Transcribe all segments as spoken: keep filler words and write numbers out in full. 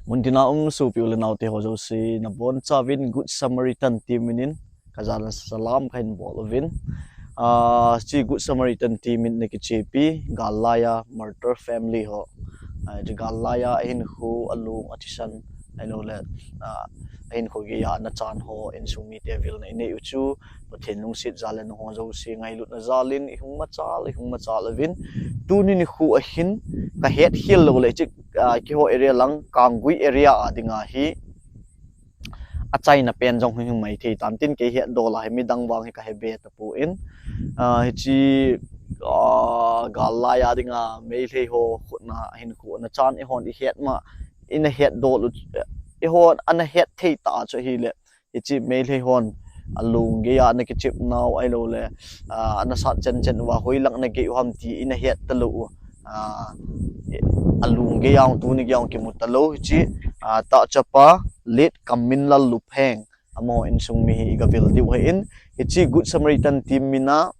Muntina um sopi u le naote ho jouse, nabonchauvin Good Samaritan team minin kajana salam kahin bol uvin. Ah, hiche Good Samaritan team in ana kichepi, gal laiya martyr family ho. Ah, hiche gal laiya ahinkho, alung, athisan, ahilouleh, ah, ahinkho geiya ana chan ho insung mite vilna inei u chu, Pathen lungset jal le nangho jouse ngailutna jal in ihung machal, ihung machal uvin. Tuni nikho ahin kahet khel lou le hiche, ah, keiho area lang, Kanggui area a dinga hi achaina pen jong hung hung maithei tan tin, kei hetdol a hi midang vang hi kahe be tapon. Ah, hiche, ah, gal laiya dinga Meitei ho khutna ahinkho ana chan, eihon ihet ma, ina hetdol u, eihon ana het thei tah chu ahile, hiche Meitei hon alung geiya ana kichep nau ahilouleh, ah, ana sat chen chen uva hoilang ana gei u ham ti ina het talou u. Ah, alung geiya tuni geiya kimu talou, hiche, ah, tahchapa Late Kamminlal Lupheng, amaho insung mi hi iga vil diu ahin, hiche Good Samaritan team mina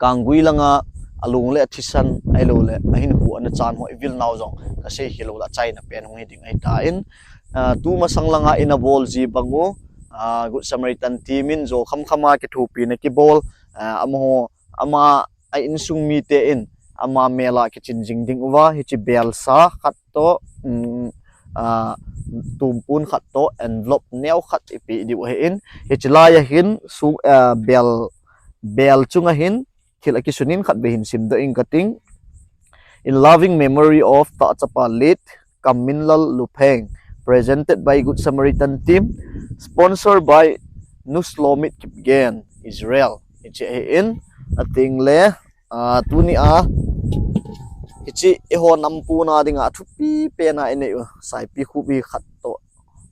Kanggui langa alung le athisan ahilouleh ahinkho ana chan ho ivil nau jong kasei khel lou le achaina pen hung hi ding ahitan, ah, tumasang langa ina bol ji bang u, ah, Good Samaritan team in jo khamkhama kithopina kibol, ah, amaho, ama a insung mite in ama mel a kichin jing ding uva, hiche belsa khat toh, um, ah, tumpun khat toh envelope neo khat ipe diu ahin, hiche laiya hin su, ah, bel, bel chunga hin thil akisun in khatvei hin simdoh inge kating. In loving memory of tahchapa Late Kamminlal Lupheng, presented by Good Samaritan team, sponsored by Nu Shlomit Kipgen, Israel. Hiche ahin, ating le, ah, tuni a, hiche eiho nampuna dinga athupi pena inei u, saipi khupi khat toh,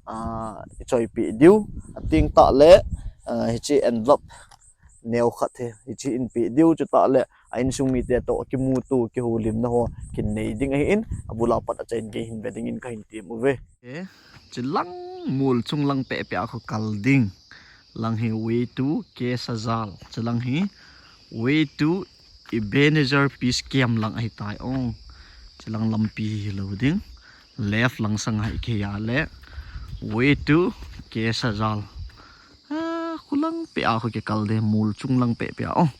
ah, ichoipi diu, ating tah le, ah, hiche envelope neo khat hi, hiche inpe diu, chutah le a insung mite toh kimuto, kihoulimna ho kin nei ding ahin, abul a pat achaina gei hin ve dingin kahin tem uve. Eh, chulang mol chung lang pehpeh a khu kal ding. Lang hi way to K Sajal. Chulang hi way to Ebenezer Peace Camp lang ahitai. Oh, chulang lampi hi lou ding. Left lang sang ahi kei a le way to K Sajal. Ah, khulang peh a khu kikal ding, mol chung lang pehpeh a. Oh.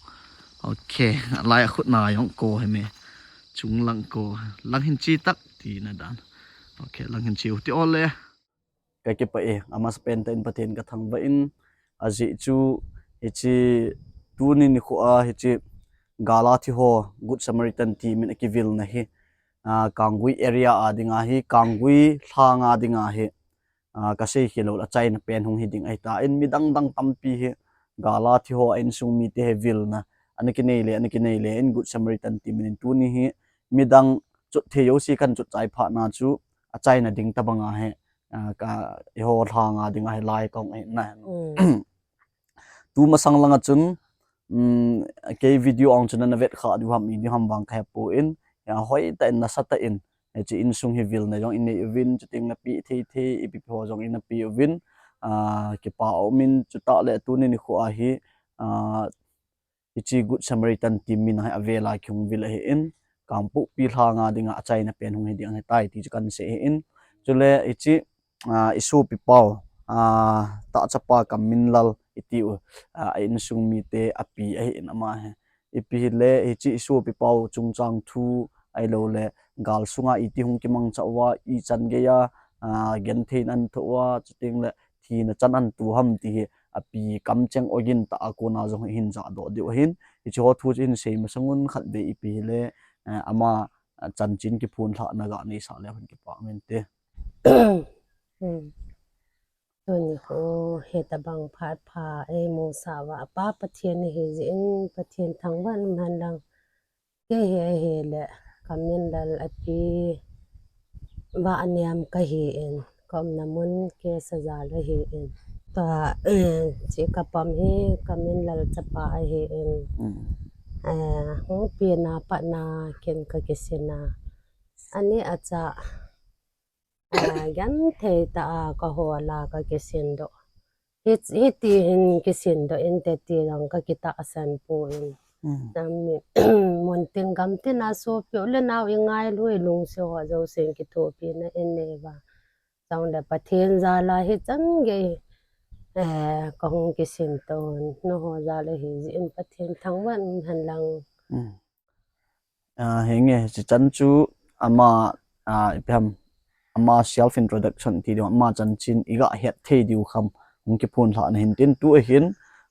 Okay, alai a khutna jong ko hi me. Chung lang ko. Lang hin chi tak tina dan. Okay, lang hin chi u ti o le. Kakipah e, amasapen tah in Pathen kathangvah in, ajeh chu hiche tuni nikho a hiche gal a thi ho Good Samaritan team in akivilna hi, ah, Kanggui area a dinga hi, Kanggui lhanga dinga hi, ah, kasei khel lou le achaina pen hung hi ding ahitan, midang dang tampi hi gal a thi ho a insung mite hi vilna ana kinei le, ana kinei le in Good Samaritan team in tuni hi midang chot thei jouse kan chot chai phat na chu achaina ding tabang ahi, ah, ka, eiho lhanga dinga hi lai kahung ahi na. Mm. Tumasang langa chun, um, kei video ong chun ana vet kha diu ham, i diu ham vang kahepon, ya hoitah in nasatah in, hiche insung hi vilna jong inei uvin, chuteng le pi thei thei, ipi pi ho jong ina pe uvin, ah, kipa umin, chutah le tuni nikho a hi, ah, hiche Good Samaritan team mina hi avel a kihung vil ahin, Kangpokpi lhanga dinga achaina pen hung hi ding ahitai ti chu kan sei ahin. Chule hiche, ah, isopi pau, ah, tahchapa Kamminlal iti u, ah, a insung mite api ahin ama hi. Ipi hile hiche isopi pau chungchang thu ahilouleh gal sunga iti hung kimangcha uva, ichan geiya, ah, genthei in ana thoh uva, chuteng le thina chan ana to ham ti hi api kamcheng ogin tah a kona jong hin jahdoh diu ahin. Hiche ho thu chu hin sei masang un khatvei ipi hile, eh, ama, ah, chanchin kiphonlhahna ga neisah leu hen kipah mente. Hmm. Tuni khu hitabang phat pha eimusah uva Pa Pathen ahi jeh in Pathen thangvah in um hen lang. Kei hi ahile Kamminlal api Vahniam kahin, kaumna mun K Sajal ahin. Tua, eh, hiche kapam hi Kamminlal chapa ahin. Mm. Eh, hung pena pat na ken kakisin a. Ani acha, ah, genthei tah a kahol a kakisin doh. Hi, hiti hin kisin doh inte ti jong kakitahsan pon. Mm. Nam mi, mun tin gam tin a sopi u le nao ingailu ilungset ho jousen kithopina inei uva. Tong le Pathen jal a hi chan gei, eh, kahung kisin ton, nangho jal a hi jin Pathen thangvah in hen lang. Mm. Ah, henge, hiche chan chu ama, ah, ipi ham, ama self introduction ti diu, ama chanchin iga het thei diu kham hung kiphon lhah na hin tin tu ahin,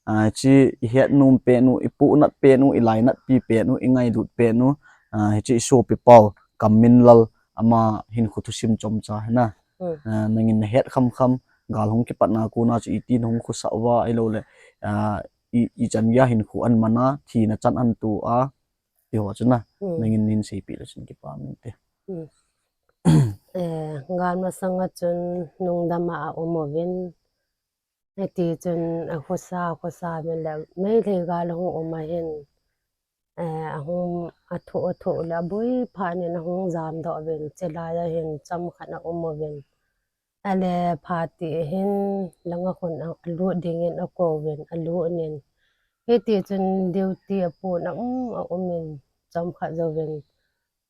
ah, hiche ihet nom pen u, ipuhnat pen u, ilainatpi pen u, ingailut pen u, ah, hiche isopi pau, Kamminlal ama hinkho thusim chomcha hina. Hmm. Ah, nangin nahet kham kham, gal hung kipatna kona chu itin hung khosah uva, ahilou le, ah, i, ichan geiya hinkho aman a, thina chan ato a, ti ho chu na, Hmm. nangin neiseipeh le chun kipa min te. Hmm. Eh, gal masanga chun nungdam a aum uvin. Hiti chun akhosa, akhosa min le, Meitei gal hung um ahin. Eh, ahung athoh, athoh le aboi phat in ahung jamdoh uvin, chulai a hin chomkhat aum uvin. Ale phat ti hin langa khun a, alut dingin akouvin, alut in. Hiti chun duty a pon a um, aum in, chomkhat jouvin,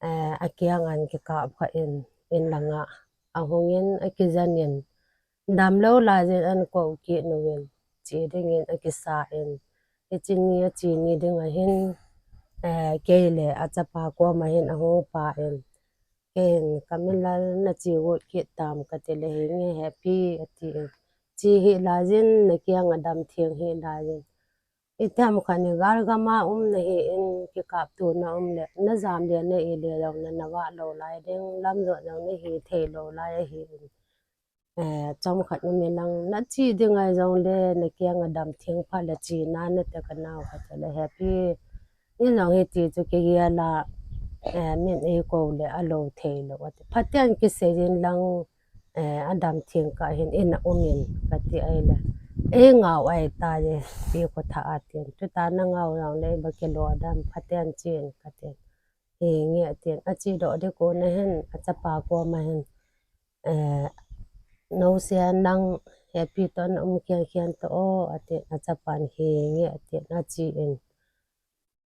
eh, akiang a kikap kha in, in langa ahung in, akijen in, damlou laiyin akou kit uvin, che dingin akisa in, hiche ni ache ni ding ahin, eh, kei le achapa koma hin ahung pan, kei hin, Kamminlal nache got kit tam kati le, Henge Happy atin, che hih laiyin, nakiang a damtheng hih laiyin. Itam khat ni gal gam a um nahin, kikapto na um le, najam le na ile jong le navah lou lai ding, lamjot jong nahi thei lou lai ahin. Eh, chomkhat um in lang, nache ding ahi jong le, nakiang a damtheng pha le che nanate kanao kati le, Happy. Nin jong hiti chu kigel a, eh, min eikou le alou thei lou ati. Phaten kisei in lang, eh, adamtheng kah in, in a um in kati ahile, Eingao ahitai, pi kotha atin. Tuta nangao jong le, iba kilo dam, phaten chen kati. Henge atin. Ache doh ding kon ahin, achapa koma hin, eh, Naosen nang Happy toh naum khenkhen toh o, atin, achapan henge atin, achen.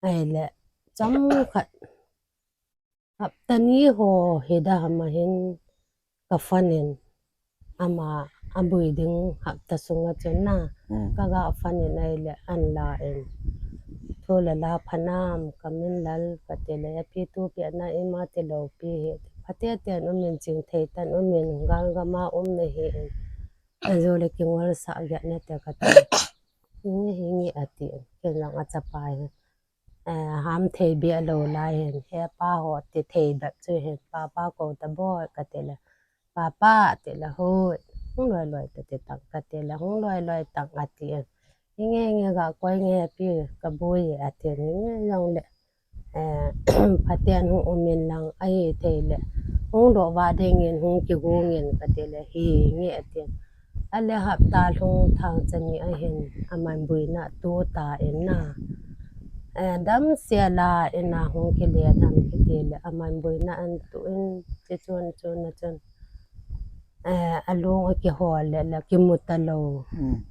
Ahile, chomkhat, hapta ni ho hidam a hin, ka phone in, ama aboi ding hapta sunga chun na, Mm. kaga phone in ahile, ahin la in, Thu le la pha nam, Kamminlal, kati le, Happy, tupi a na ima tilou pi hi, phaten um in, chingthei tah in um in, gal gam a um nahin, ajou le kingol sah gei nate kati. Henge, henge atin, ken jong achapa hi, eh, ham thei beh lou lai hin, He pa ho, ti thei bep chu hin, Papa kou ta boi, kati le, Papa, ati le, Hoi, hung loi loi ta ti tang, kati le, Hung loi loi tang, atin. Henge, henge, ga koi nge Happy, ka boi, atin, henge jong le, eh, phaten hung um in lang, ahithei le, hung doh vah dingin, hung kigong in, kati le, Henge, atin. Ale hapta lhung thangcha ni ahin, aman boina atoh tan na. Eh, damsel a in a hung kile dam kiti le, aman boina atoh in, chuche chun, chun a chun, eh, alung akihol le, le kimu talou. Mm.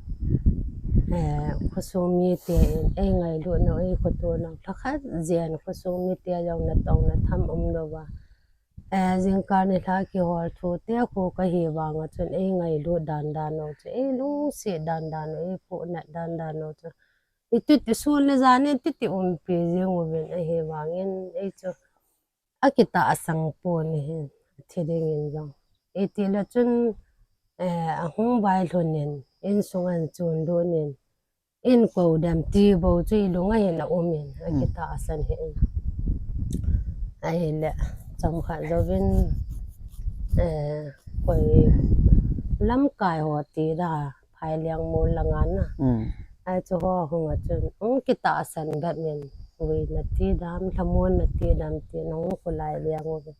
Eh, khosung mite in, eingailut nau, eikhoto nau, lhakhat jen khosung mite jong natong natham umlou va. Eh, jingkah nilhah kihol thu te khu kahi vang a chun, eingailut dan dan u chu, eilungset dan dan u, eipuhnat dan dan u chu, iti ti sun le jan in titi umpi jing uvin, ahivangin, ei chu akitahsan pon ahi, athi dingin jong. Iti le chun, eh, ahung vailhun in, insung ahin chun lhun in, in kou dem ti bou chu ilung a hin aum in, Mm. akitahsan hih in. Ahile, chomkhat jouvin, eh, koi lamkai ho ti da, Phaileng mol langa na. Mm. Ahi chu ho hung a chun, hung kitahsan bep in, uina ti dam, lhamonna ti dam tin, hung kholai leng uvin.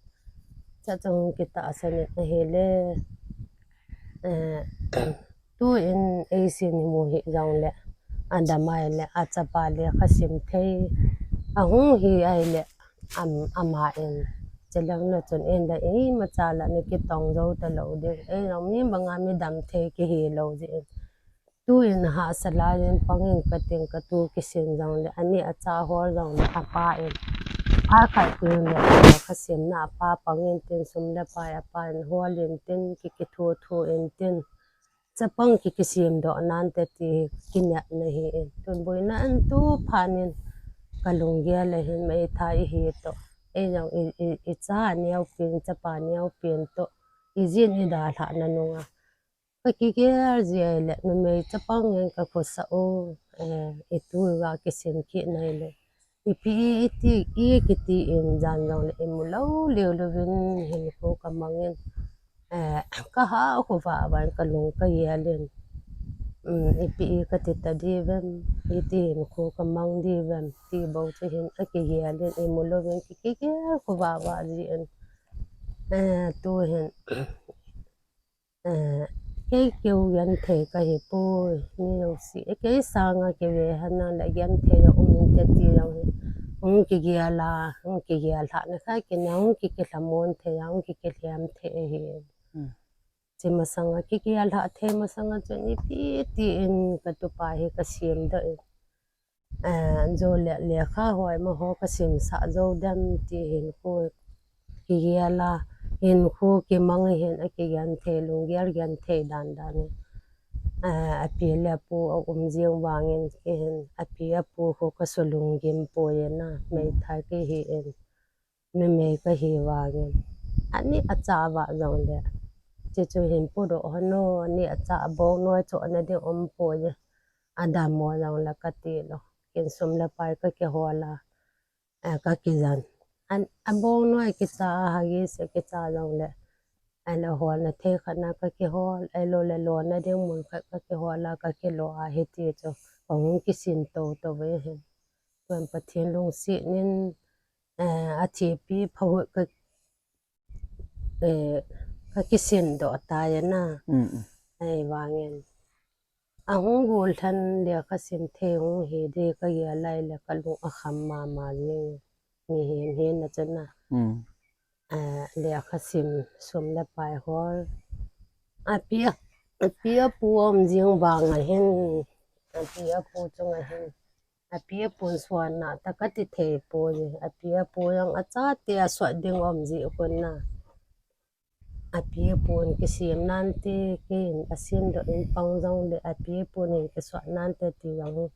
Chuche chu hung kitahsan in ahile, eh, Tuin eisin imu hih jongle, adam ahile, achapa lekha sim thei, ahung hi ahile, am, ama in, cheleng na chun in da imacha la na kitong jou talou ding, ei jong mi banga mi dam thei kihi lou jeh in. Tuin hahsa lai in pang in kating katu kisin jongle, ani acha hol jongle, apa in. Pha khat tin le, kha siamna a pa pang in tin, sum le pai a pa in hol in tin, ki kithu thu in tin, chapang ki kisiam doh nante ti kinepna hi in. Tun boina an tu phan in ka lunggel a hin meithai hi to. Ei jong i, i, i cha neo pin, chapa neo pin to. I jin i dalhah na nunga. Ka kigel jia le numei chapang in ka khosa u, eh, i tu ga kisin ki nai le. Ipi i ti i kiti in jan jong le i mu lo leu leu vin hin ko ka mang in. Eh, ka ha khu va va in ka lung ka yel in. Um, ipi i ka ti ta di vem, i ti hin khu ka mang di vem, ti bo ti hin a kigel in i mu lo vin ki kigel khu va va ji in. Eh, tu hin. Eh, kei keu genthei ka hi poi, ni lo si. Eh, kei sanga kei ve hana la genthei lo um in te ti lo hi. Hung kigel a, hung kigel hah na kha kei na hung ki kihlamon thei a, hung ki kihliam thei hi. Hmm. Chi masanga kigel hah thei masanga chun ipi ti in ka tupa hi ka siam doh in. Eh, jo le, lekha hoi ma ho ka simsah jo dem ti hin khu kigel a, hin khu kimang hin a kigenthei lunggel genthei dan dan in. Eh, a pi le a pu a um jing vangin ki hin a pi a pu khu ka su lunggim poi na, meithai ki hi in. Numei ka hi vangin. Ani a cha va jong le. Chi chu hin pu doh hon o, ani a cha a bong noi chu ana ding um poi. A dam mo jong le ka ti lo. Kin sum le pai ka kihol a. Eh, ka kijan. An, a bong noi kicha a hagi se kicha jong le. An a hol na thei khat na ka kihol. Ai lo le lo na ding mun khat ka kihol a ka kilo a hi ti chu. Ka hung kisin to to ve hin. Tuan Pathen lungset nin, eh, a thipi phahut ka, eh, ka kisin doh tai na. Mm, mm. Ei vangin. A hung gul than le ka sim thei hung hi di ka ya lai le ka lung a kham mama jing. Mi hin hin na chun na. Mm. Eh, le ka sim sum le pai hol. A pi a, a pi a pu um jing vang a hin. A pi a pu chung a hin. A pi a pun suan na ta ka ti thei poi. A pi a pu jong a chate a suat ding um ji kun na. A pi a pun kisiam nante kin a sim doh in pang jong le a pi a pun in kisuat nante ti jong.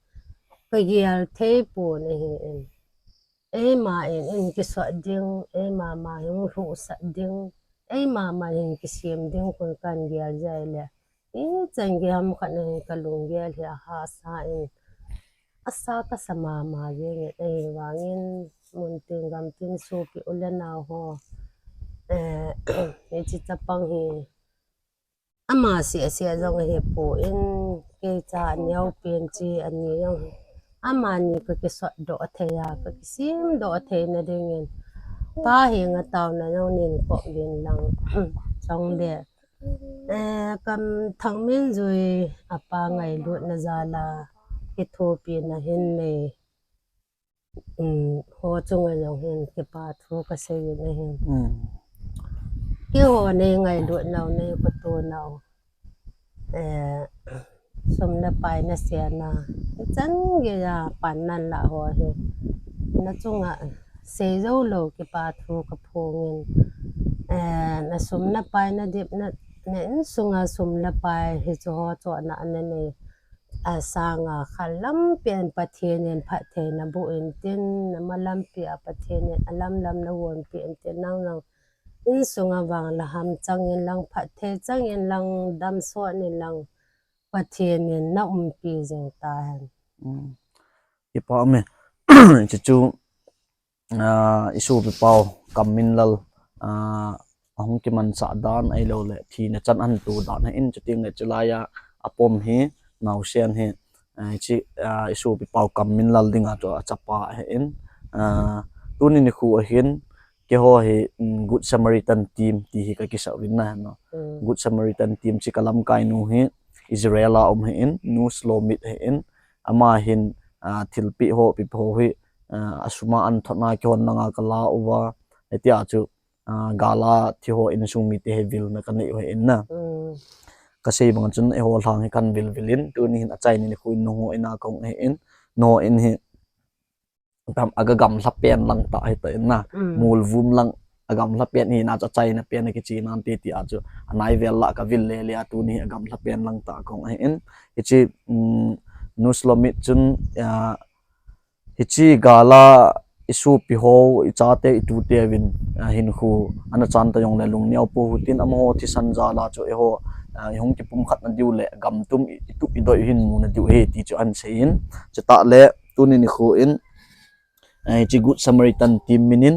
Ka gel thei pon ahi in. Eima in in kisuat ding, eima ma hin hluhsah ding, eima ma hin kisiam ding kun kan gel jai le. I chan gei ham khat na hin ka lunggel hi a hahsa in. A sa ka sa mama jeng in, ei vangin mun tin gam tin sopi u le nau ho. Eh, hichi chapang hi. Ama sia sia jong hi pu in, kei cha neo pen chi ani jong hi. Ama ni ka kisot doh thei a, ka kisim doh thei na ding in. Pa hi nga tau na jong nin ko gin lang. Chong le. Eh, kam thang min jui a pa ngailut na jal a kithopi na hin nei. Um, ho chunga jong hin kipa thu ka sei in ahin. Mm. Keiho nei ngailut nau nei ka tu nau. Eh, sum le pai na sia na. Chan gei a pan nan la ho hi. Na chunga sei jou lou kipa thu ka phong in. Eh, na sum na pai na dip na, na insunga sum le pai hi chu ho chu na, na nei. A sanga kha lampi a Pathen in phattheina boh in tin, na ma lampi a Pathen in a lam lam na vonpi in tin, nang nang insunga vang la ham chang in lang, phatthei chang in lang, dam sot in lang, Pathen in na umpi jing ta hen. Mm. Kipa me. Chu chu, ah, i sopi pau Kamminlal, ah, ahung kimanchah dan ahilou le thina chan ahin to dan ahin, chuteng le chulai a apom hi, naosen hi, ah, chi, ah, i sopi pau Kamminlal dinga chu achapa ahin, ah, tuni nikho ahin, keiho hi, mm, Good Samaritan team ti hi ka kisah uvin na, no. Mm. Good Samaritan team chi ka lamkai nu hi Israel a um ahin, Nu Shlomit ahin, ama hin, ah, thilpeh ho, peh ho hi, ah, a sum a an thotna kihon langa ka la uva, hitia chu, ah, gal a thi ho insung mite hi vilna ka nei u ahin na. Mm. Ka sei bang chun eiho lhang hi kan vil vil in, tuni hin achaini nikho in nungho in a ka hung ahin, nungho in hi, Aga gamla pen lang tah hita in na. Mulvum lang agamla pen hi na chu achaina pen akichi nante ti a chu anai vel la kavil le le a tuni agamla pen lang tah kong ahin. Hichi Nuslomit chun hichi gala isopi ho ichate itute vin hinkhu ana chan ta jong le lungneo po hutin amaho thisan jala chu eiho ihung kipumkhat na diu le gamtum itup idoi hin mu na diu he ti chu ahin seiyin. Chutah le tuni nikho in hichi Good Samaritan team minin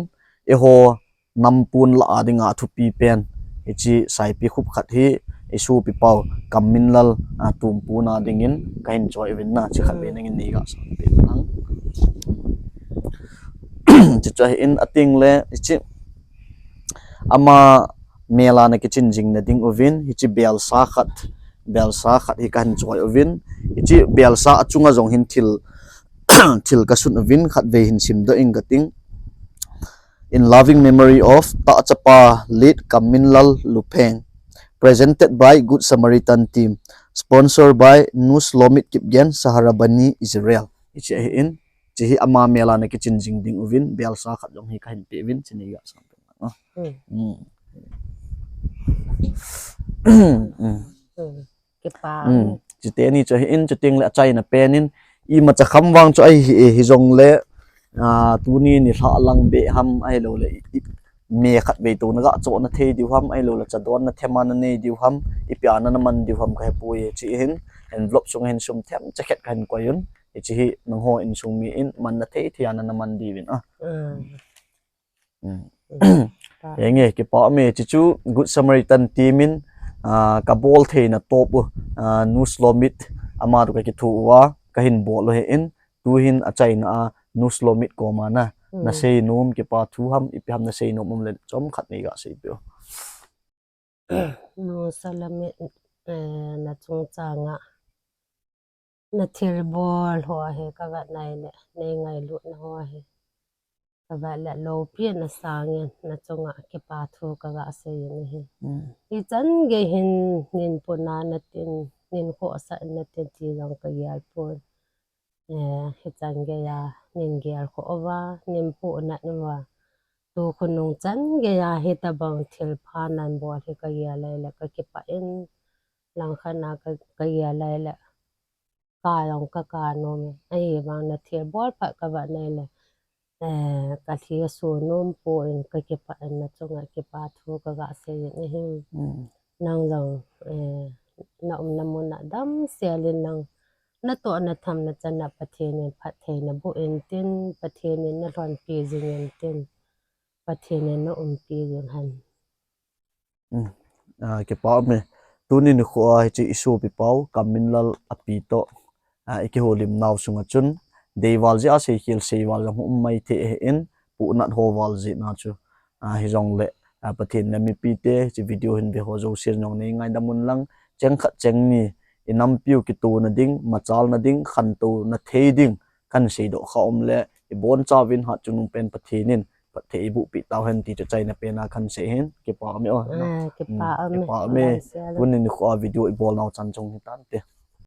eiho nampun la a dinga thupi pen hichi saipi khup khat hi isopi pau Kamminlal tumpuna dingin kahin choi uvin na chi khat ve nangin nei ga sa pe nang. Chuchu ahin ating le hichi ama mela na kichin jing na ding uvin hichi belsa khat belsa khat hi kahin choi uvin hichi belsa achunga jong hin thil thil kasun uvin khat ve hin simdoh ing kating. In loving memory of Tah Chapa late Kamminlal Lupheng. Presented by Good Samaritan Team. Sponsored by Nuslomit Kipgen, Saharabani, Israel. Hichi ahin, hichi hi ama mela na kichin jing ding uvin, belsa khat jong hi kahin pe uvin, chini ga sam pe. Kipa. Chuteni chu ahin, chuting le achaina penin imacha kham vang chu ahi hi, hijong le tuni nilhah lang be ham ahilou le me khat vei to na ga cho na thei diu ham ahilou le chadon na thema na nei diu ham ipi a na man diu ham kahepoi. Hichi hin envelope sunga hin sum themcha khat kahin koi un. Hichi hi nangho insung mi in man na thei thei a na man diuvin a. Henge, kipa ume, hichi chu Good Samaritan team in kabol theina top u Nuslomit ama toh kakitho uva kahin bol u ahin, tuhin achaina a Nuslomit koma na nasei nom kipa thu ham ipi ham nasei nom um le chomkhat nei ga seipeh u. Nuslomit, na chungchanga na thilbol ho hi kavet nai le nei ngailutna ho hi kavet le loupina sangin na chunga kipa thu kaga seiyin ahi. Hichan gei hin nin puna natin, nin khohsah natin ti jong kagel pon. Hichan geiya nin gelkhoh uva, nin pohnat uva, tukhonung chan geiya hitobang thilpha nan bol hi kagel le kakipah in, langkhat na kagel le ka jong kaka nom e. Ahivang na thilbol phat kavet nai le kalhi aso nom pon kakipah in na chunga kipa thu kaga seiyin ahi. Nang jong na umna muna damsel in nang natoh natham nachan a Pathen in phatthei naboh intin, Pathen in nalhonpi jing intin, Pathen in naumpi jing hen. Kipa ume, tuni nikho a hiche isopi pau Kamminlal api toh ikihoulim nau sunga chun deival jeh a seikhel seival jong um maithei ahin, pohnat ho val jeh na chu hijongle Pathen in amipite hiche video hin veho jousen jong nei ngaidam un lang, cheng khat cheng ni inampiu kitouna ding, machalna ding, khantouna thei ding kahin seidoh kha um le ibonchauvin hatchungnung pen Pathen in phatthei eibohpeh tauhen ti chu achaina pen a kahin sei hin. Kipa ume o. Kipa ume. Tuni nikho a video ibol nau chan chung hitante.